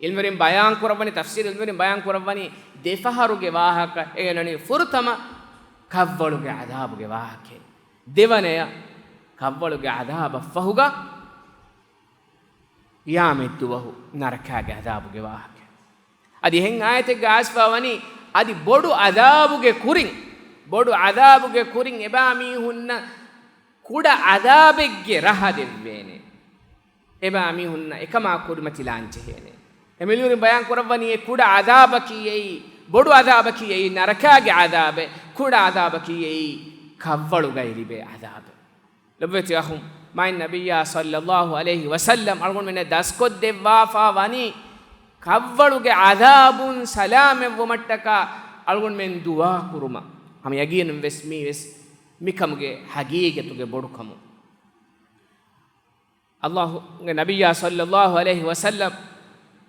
ޢިލްމުވެރިން ބަޔާން ކުރައްވަނީ، ތަފްސީރު ޢިލްމުވެރިން ބަޔާން ކުރައްވަނީ ދެފަހަރުގެ ވާހަކަ. އޭނަނީ ފުރަތަމަ ކަށްވަޅުގެ ޢަޛާބުގެ ވާހަކަ. ދެވަނަޔަށް ކަށްވަޅުގެ ޢަޛާބަށްފަހުގަ ޤިޔާމަތްދުވަހު ނަރަކާގެ ޢަޛާބުގެ ވާހަކަ. އަދި އެހެން އާޔަތެއްގަ އައިސްފަވަނީ، އަދި ބޮޑު ޢަޛާބުގެ ކުރިން، ބޮޑު ޢަޛާބުގެ ކުރިން އެބައިމީހުންނަށް ކުޑަ ޢަޛާބެއްގެ ރަހަ ދެއްވޭނެ. އެބައިމީހުންނަށް އެކަމާ ކުރިމަތިލާން ޖެހޭނެ. އެ ޢިލްމުވެރިން ބަޔާން ކުރައްވަނީ، އެ ކުޑަ ޢަޛާބަކީ އެއީ، ބޮޑު ޢަޛާބަކީ އެއީ ނަރަކާގެ ޢަޛާބެއް، ކުޑަ ޢަޛާބަކީ އެއީ ކަށްވަޅުގައި ލިބޭ ޢަޛާބެއް. ލޮބުވެތި އަޚުން، މާތް ނަބިއްޔާ ޞައްލައްލާހު ޢަލައިހި ވަސައްލަމް އަޅުގަނޑުމެންނަށް ދަސްކޮށްދެއްވާފާ ވަނީ، ކަށްވަޅުގެ ޢަޛާބުން ސަލާމަތްވުމަށްޓަކާ އަޅުގަނޑުމެން ދުޢާ ކުރުމަށް. ހަމަ ޔަގީނުން ވެސް މީ ވެސް މިކަމުގެ ޙަޤީޤަތުގެ ބޮޑުކަމު. އައްލާހުގެ ނަބިއްޔާ ޞައްލައްލާހު ޢަލައިހި ވަސައްލަމް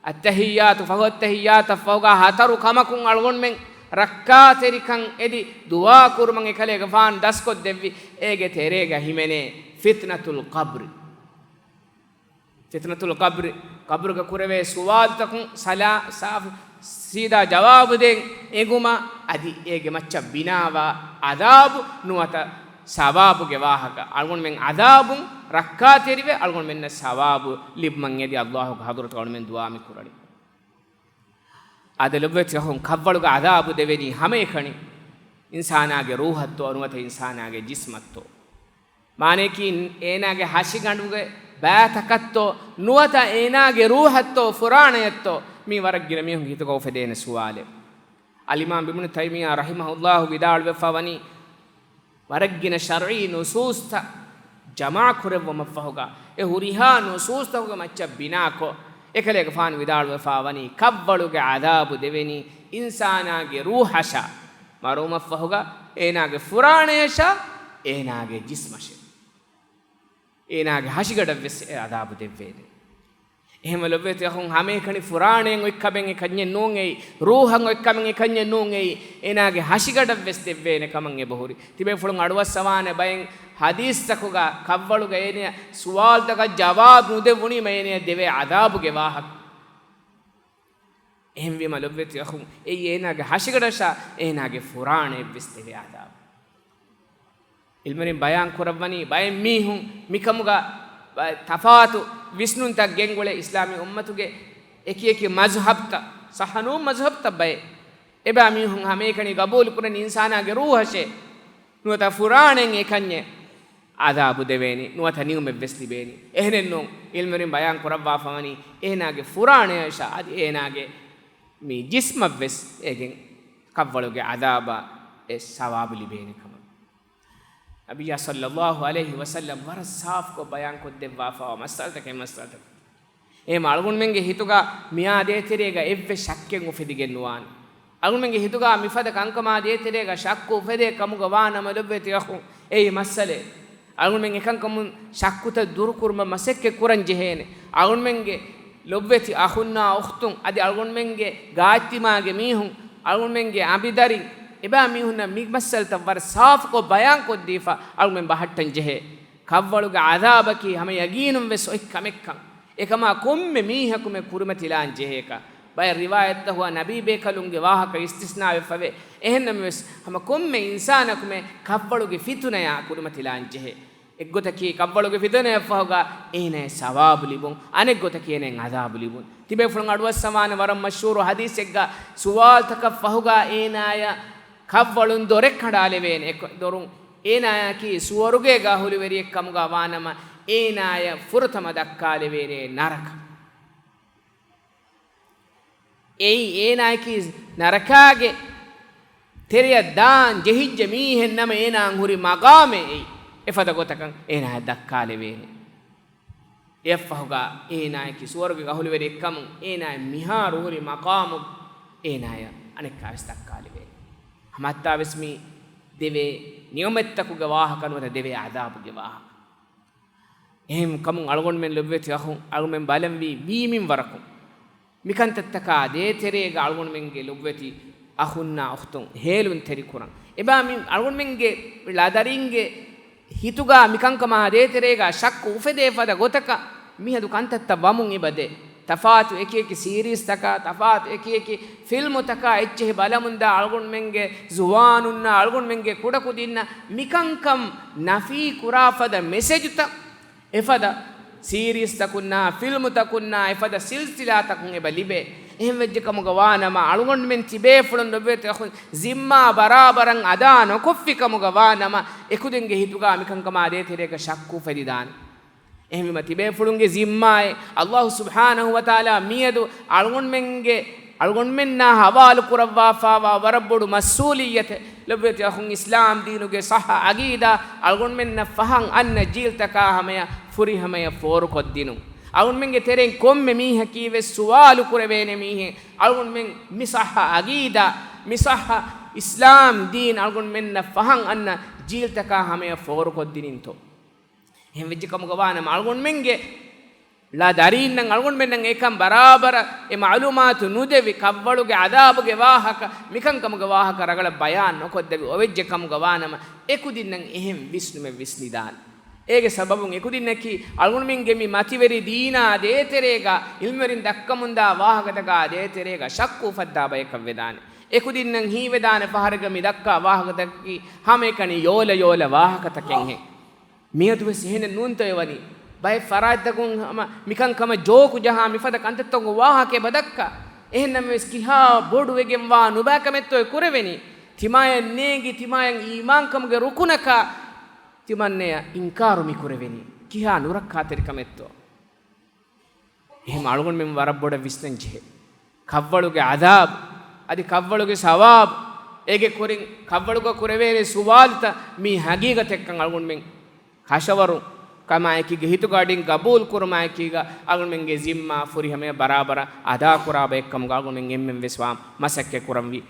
އައްތަޙިއްޔާތު ފަހު އައްތަޙިއްޔާތަށް ފަހުގަ ހަތަރު ކަމަކުން އަޅުގަނޑުމެން ރައްކާތެރިކަން އެދި ދުޢާ ކުރުމަށް އެކަލޭގެފާނު ދަސްކޮށްދެއްވި. އޭގެ ތެރޭގަ ހިމެނޭ ފިތްނަތުލް ޤަބްރި. ފިތްނަތުލް ޤަބްރި، ޤަބްރުގަ ކުރެވޭ ސުވާލުތަކުން ސަލާ-، ސާފު، ސީދާ ޖަވާބު ދޭން އެނގުމަށް އަދި އޭގެ މައްޗަށް ބިނާވާ ޢަޛާބު ނުވަތަ ސަވާބުގެ ވާހަކަ. އަޅުގަނޑުމެން ޢަޛާބުން ރައްކާތެރިވެ، އަޅުގަނޑުމެންނަށް ސަވާބު ލިބުމަށް އެދި އައްލާހުގެ ޙަޟްރަތުގަ އަޅުގަނޑުމެން ދުޢާ މި ކުރަނީ. އާދެ، ލޮބުވެތި އަޚުން، ކަށްވަޅުގެ ޢަޛާބު ދެވެނީ ހަމައެކަނި އިންސާނާގެ ރޫޙަށްތޯ ނުވަތަ އިންސާނާގެ ޖިސްމަށްތޯ؟ މާނަޔަކީ އޭނާގެ ހަށިގަނޑުގެ ބައިތަކަށްތޯ ނުވަތަ އޭނާގެ ރޫޙަށްތޯ ފުރާނަޔަށްތޯ؟ މީ ވަރަށް ގިނަ މީހުންގެ ހިތުގަ އުފެދޭނެ ސުވާލެއް. އަލްއިމާމް އިބްނު ތައިމިއްޔާ ރަޙިމަހުﷲ ވިދާޅުވެފަ ވަނީ، ވަރަށް ގިނަ ޝަރުޢީ ނުޞޫޞްތައް ޖަމާ ކުރެއްވުމަށްފަހުގަ، އެ ހުރިހާ ނުޞޫޞްތަކުގެ މައްޗަށް ބިނާކޮށް، އެކަލޭގެފާނު ވިދާޅުވެފާ ވަނީ، ކަށްވަޅުގެ ޢަޛާބު ދެވެނީ އިންސާނާގެ ރޫޙަށާ، މަރުވުމަށްފަހުގަ އޭނާގެ ފުރާނަޔަށާ، އޭނާގެ ޖިސްމަށޭ. އޭނާގެ ހަށިގަނޑަށްވެސް އެ ޢަޛާބު ދެއްވޭނެ. އެހެންވެ ލޮބުވެތި އަޚުން، ހަމައެކަނި ފުރާނައިން އޮތް ކަމެއް އެކަންޏެއް ނޫން އެއީ، ރޫޙަށް އޮތް ކަމެއް އެކަންޏެއް ނޫން އެއީ، އޭނާގެ ހަށިގަނޑަށްވެސް ދެއްވޭނެ ކަމަށް އެބަހުރި. ތިބޭފުޅުން އަޑުއައްސަވާނެ ބައެއް ޙަދީޘްތަކުގަ ކަށްވަޅުގަ އޭނަޔަށް ސުވާލުތަކަށް ޖަވާބު ނުދެވުނީމަ އޭނަޔަށް ދެވޭ ޢަޛާބުގެ ވާހަކަ. އެހެންވީމަ ލޮބުވެތި އަޚުން، އެއީ އޭނާގެ ހަށިގަނޑަށާ އޭނާގެ ފުރާނަޔަށްވެސް ދެވޭ ޢަޛާބު. ޢިލްމުވެރިން ބަޔާން ކުރައްވަނީ، ބައެއް މީހުން މިކަމުގަ ތަފާތު ވިސްނުންތައް ގެންގުޅޭ އިސްލާމީ އުއްމަތުގެ އެކި އެކި މަޒްހަބްތައް، ޞައްޙަ ނޫން މަޒްހަބްތައް ބައެއް. އެބައިމީހުން ހަމައެކަނި ގަބޫލުކުރަނީ އިންސާނާގެ ރޫހަށޭ. ނުވަތަ ފުރާނައިން އެކަންޏެއް ޢަޛާބު ދެވޭނީ، ނުވަތަ ނިޢުމަތްވެސް ލިބޭނީ. އެހެނެއްނޫން، ޢިލްމުވެރިން ބަޔާން ކުރައްވާފަވަނީ އޭނާގެ ފުރާނަޔަށާ އަދި އޭނާގެ މި ޖިސްމަށްވެސް އޭގެން ކަށްވަޅުގެ ޢަޛާބާ އެ ސަވާބު ލިބޭނެ ކަމަށް. ނަބިއްޔާ ޞައްލައްލާހު ޢަލައިހި ވަސައްލަމް ވަރަށް ސާފުކޮށް ބަޔާންކޮށްދެއްވާފައިވާ މައްސަލަތަކެއް، މައްސަލަތަކެއް. އެހެން އަޅުގަނޑުމެންގެ ހިތުގަ މިއާ ދޭތެރޭގަ އެއްވެސް ޝައްކެއް އުފެދިގެން ނުވާނެ. އަޅުގަނޑުމެންގެ ހިތުގަ މިފަދަ ކަންކަމާ ދޭތެރޭގަ ޝައްކު އުފެދޭ ކަމުގަ ވާ ނަމަ ލޮބުވެތި އަޚުން، އެއީ މައްސަލައެއް. އަޅުގަނޑުމެން އެކަންކަމުން ޝައްކުތައް ދުރުކުރުމަށް މަސައްކަތް ކުރަން ޖެހޭނެ. އަޅުގަނޑުމެންގެ ލޮބުވެތި އަޚުންނާ އުޚްތުން އަދި އަޅުގަނޑުމެންގެ ގާތްތިމާގެ މީހުން، އަޅުގަނޑުމެންގެ އަނބިދަރިން، އެބައިމީހުންނަށް މި މައްސަލަތައް ވަރަށް ސާފުކޮށް ބަޔާންކޮށްދީފަ އަޅުގަނޑުމެން ބަހައްޓަން ޖެހޭ. ކަށްވަޅުގެ ޢަޛާބަކީ ހަމަ ޔަގީނުން ވެސް އޮތް ކަމެއްކަން. އެކަމާ ކޮންމެ މީހަކުމެ ކުރިމަތިލާން ޖެހޭކަށް. ބައެއް ރިވާޔަތްތަކުގަ ނަބީބޭކަލުންގެ ވާހަކަ އިސްތިސްނާވެފަވޭ. އެހެންނަމަވެސް، ހަމަ ކޮންމެ އިންސާނަކުމެ ކަށްވަޅުގެ ފިތުނަޔާ ކުރިމަތިލާން ޖެހޭ. އެއްގޮތަކީ، ކަށްވަޅުގެ ފިތުނަޔަށްފަހުގަ އޭނާއަށް ސަވާބު ލިބުން، އަނެއްގޮތަކީ އޭނާއަށް ޢަޛާބު ލިބުން. ތިބޭފުޅުން އަޑުއައްސަވާނެ ވަރަށް މަޝްހޫރު ޙަދީޘެއްގަ، ސުވާލުތަކަށް ފަހުގަ އޭނާއަށް ކަށްވަޅުން ދޮރެއް ކަނޑާލެވޭނެ. އެކަ-، ދޮރުން އޭނާއަކީ ސުވަރުގޭގެ އަހުލުވެރިއެއް ކަމުގަ ވާނަމަ، އޭނާއަށް ފުރަތަމަ ދައްކާލެވޭނެ ނަރަކަ. އެއީ އޭނާއަކީ ނަރަކާގެ ތެރެއަށް ދާން ޖެހިއްޖެ މީހެއް ނަމަ، އޭނާއަށް ހުރި މަގާމެއް އެއީ. އެފަދަ ގޮތަކަށް އޭނާއަށް ދައްކާލެވޭނެ. އެއަށްފަހުގަ އޭނާއަކީ ސުވަރުގޭގެ އަހުލުވެރިއެއްކަމުން، އޭނާއަށް މިހާރު ހުރި މަގާމު އޭނާއަށް އަނެއްކާވެސް ދައްކާލެވޭނެ. ހަމައަށްތާވެސް މި ދެވޭ ނިޢުމަތްތަކުގެ ވާހަކަ ނުވަތަ ދެވޭ ޢަޛާބުގެ ވާހަކަ. އެހެން ކަމުން އަޅުގަނޑުމެން ލޮބުވެތި އަޚުން، އަޅުގަނޑުމެން ބަލަންވީ ވީ މިންވަރަކުން. މިކަންތައްތަކާ ދޭތެރޭގަ އަޅުގަނޑުމެންގެ ލޮބުވެތި އަޚުންނާ އުޚްތުން ހޭލުންތެރިކުރަން. އެބާ މި އަޅުގަނޑުމެންގެ ޅަދަރިންގެ ހިތުގަ މިކަންކަމާ ދޭތެރޭގަ ޝައްކު އުފެދޭ ފަދަ ގޮތަކަށް މިހަދު ކަންތައްތައް ވަމުން އެބަދޭ. ތަފާތު އެކިއެކި ސީރީޒްތަކާ، ތަފާތު އެކިއެކި ފިލްމުތަކާ އެއްޗެހި ބަލަމުންދާ އަޅުގަނޑުމެންގެ ޒުވާނުންނާ، އަޅުގަނޑުމެންގެ ކުޑަކުދިންނަށް މިކަންކަން ނަފީ ކުރާ ފަދަ މެސެޖުތައް އެފަދަ ސީރީޒްތަކުންނާ، ފިލްމުތަކުންނާ، އެފަދަ ސިލްސިލާތަކުން އެބަ ލިބޭ. އެހެން ވެއްޖެ ކަމުގަ ވާނަމަ، އަޅުގަނޑުމެން ތިބޭފުޅުން ލޮބުވެތި އަޚުން ޒިންމާ ބަރާބަރަށް އަދާ ނުކޮށްފި ކަމުގަ ވާނަމަ، އެކުދިންގެ ހިތުގަ މިކަންކަމާ ދޭތެރޭގަ ޝައްކު އުފެދިދާނެ. އެހެންވީމަ، ތިބޭފުޅުންގެ ޒިންމާއެއް އައްލާހު ސުބްޙާނަހު ވަތަޢާލާ މިއަދު އަޅުގަނޑުމެންގެ، އަޅުގަނޑުމެންނާ ހަވާލު ކުރައްވާފައިވާ ވަރަށް ބޮޑު މަސްއޫލިއްޔަތެއް. ލޮބުވެތި އަޚުން، އިސްލާމް ދީނުގެ ޞައްޙަ ޢަގީދާ އަޅުގަނޑުމެންނަށް ފަހަން އަންނަ ޖީލްތަކާ ހަމަޔަށް ފުރިހަމަޔަށް ފޯރުކޮށްދިނުން. އަޅުގަނޑުމެންގެ ތެރެއިން ކޮންމެ މީހަކީވެސް ސުވާލު ކުރެވޭނެ މީހެއް. އަޅުގަނޑުމެން މި ޞައްޙަ ޢަގީދާ، މި ޞައްޙަ އިސްލާމް ދީން އަޅުގަނޑުމެންނަށް ފަހަން އަންނަ ޖީލްތަކާ ހަމަޔަށް ފޯރުކޮށްދިނިންތޯ؟ އެހެން ވެއްޖެ ކަމުގަ ވާނަމަ، އަޅުގަނޑުމެންގެ ޅަ ދަރީންނަށް އަޅުގަނޑުމެންނަށް އެކަން ބަރާބަރަށް އެ މަޢުލޫމާތު ނުދެވި، ކަށްވަޅުގެ ޢަޛާބުގެ ވާހަކަ، މިކަންކަމުގެ ވާހަކަ ރަގަޅަށް ބަޔާން ނުކޮށްދެވި އޮވެއްޖެ ކަމުގަ ވާނަމަ، އެކުދިންނަށް އެހެން ވިސްނުމެއް ވިސްނިދާނެ. އޭގެ ސަބަބުން އެކުދިންނަކީ އަޅުގަނޑުމެންގެ މި މަތިވެރި ދީނާ ދޭތެރޭގަ، ޢިލްމުވެރިން ދައްކަމުންދާ ވާހަކަތަކާ ދޭތެރޭގަ ޝައްކު އުފައްދާ ބަޔަކަށް ވެދާނެ. އެކުދިންނަށް ހީވެދާނެ ފަހަރެއްގަ މި ދައްކާ ވާހަކަތަކަކީ ހަމައެކަނި ޔޯލަ ޔޯލަ ވާހަކަތަކެއްހެން. މިއަދުވެސް އެހެނެއް ނޫންތޯއެ ވަނީ؟ ބައެއް ފަރާތްތަކުން ހަމަ މިކަންކަމަށް ޖޯކު ޖަހާ މިފަދަ ކަންތައްތަކުން ވާހަކަ އެބަ ދައްކާ. އެހެންނަމަވެސް ކިހާ ބޮޑުވެގެންވާ ނުބައިކަމެއްތޯއެ ކުރެވެނީ؟ ތިމާޔަށް ނޭނގި، ތިމާޔަށް އީމާންކަމުގެ ރުކުނަކާ ތިމަންނަޔަށް އިންކާރު މި ކުރެވެނީ؟ ކިހާ ނުރައްކާތެރިކަމެއްތޯ؟ އެހެން އަޅުގަނޑުމެން ވަރަށް ބޮޑަށް ވިސްނަން ޖެހޭ. ކަށްވަޅުގެ ޢަޛާބު އަދި ކަށްވަޅުގެ ސަވާބު، އޭގެ ކުރިން ކަށްވަޅުގަ ކުރެވޭނެ ސުވާލުތައް މީ ހަގީގަތެއްކަން އަޅުގަނޑުމެން ކަށަވަރު ކަމާއެކީގަ، ހިތުގަޑިން ގަބޫލު ކުރުމާއެކީގަ، އަޅުގަނޑުމެންގެ ޒިންމާ ފުރިހަމަޔަށް ބަރާބަރަށް އަދާކުރާ ބައެއްކަމުގަ އަޅުގަނޑުމެން އެންމެން ވެސް ވާން މަސައްކަތް ކުރަންވީ.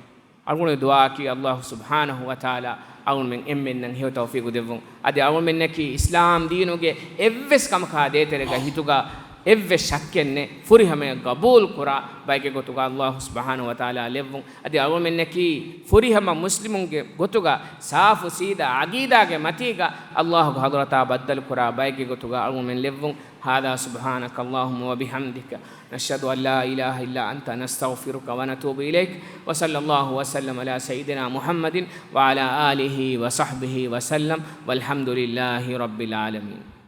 އަޅުގަނޑުގެ ދުޢާއަކީ އައްލާހު ސުބްޙާނަހު ވަތަޢާލާ އަޅުގަނޑުމެން އެންމެންނަށް ހެޔޮ ތައުފީޤު ދެއްވުން. އަދި އަޅުގަނޑުމެންނަކީ އިސްލާމް ދީނުގެ އެއްވެސް ކަމަކާ ދޭތެރޭގަ ހިތުގަ އެއްވެސް ޝައްކެއް ނެތް، ފުރިހަމަޔަށް ގަބޫލު ކުރާ ބައެއްގެ ގޮތުގަ އައްލާހު ސުބްޙާނަހު ވަތަޢާލާ ލެއްވުން. އަދި އަޅުގަނޑުމެންނަކީ ފުރިހަމަ މުސްލިމުންގެ ގޮތުގަ ސާފު ސީދާ ޢަގީދާގެ މަތީގަ އައްލާހުގެ ޙަޟްރަތާ ބައްދަލު ކުރާ ބައެއްގެ ގޮތުގަ އަޅުގަނޑުމެން ލެއްވުން. هذا سبحانك اللهم وبحمدك، نشهد أن لا إله إلا أنت، نستغفرك ونتوب إليك. وصلى الله وسلم على سيدنا محمد وعلى آله وصحبه وسلم، والحمد لله رب العالمين.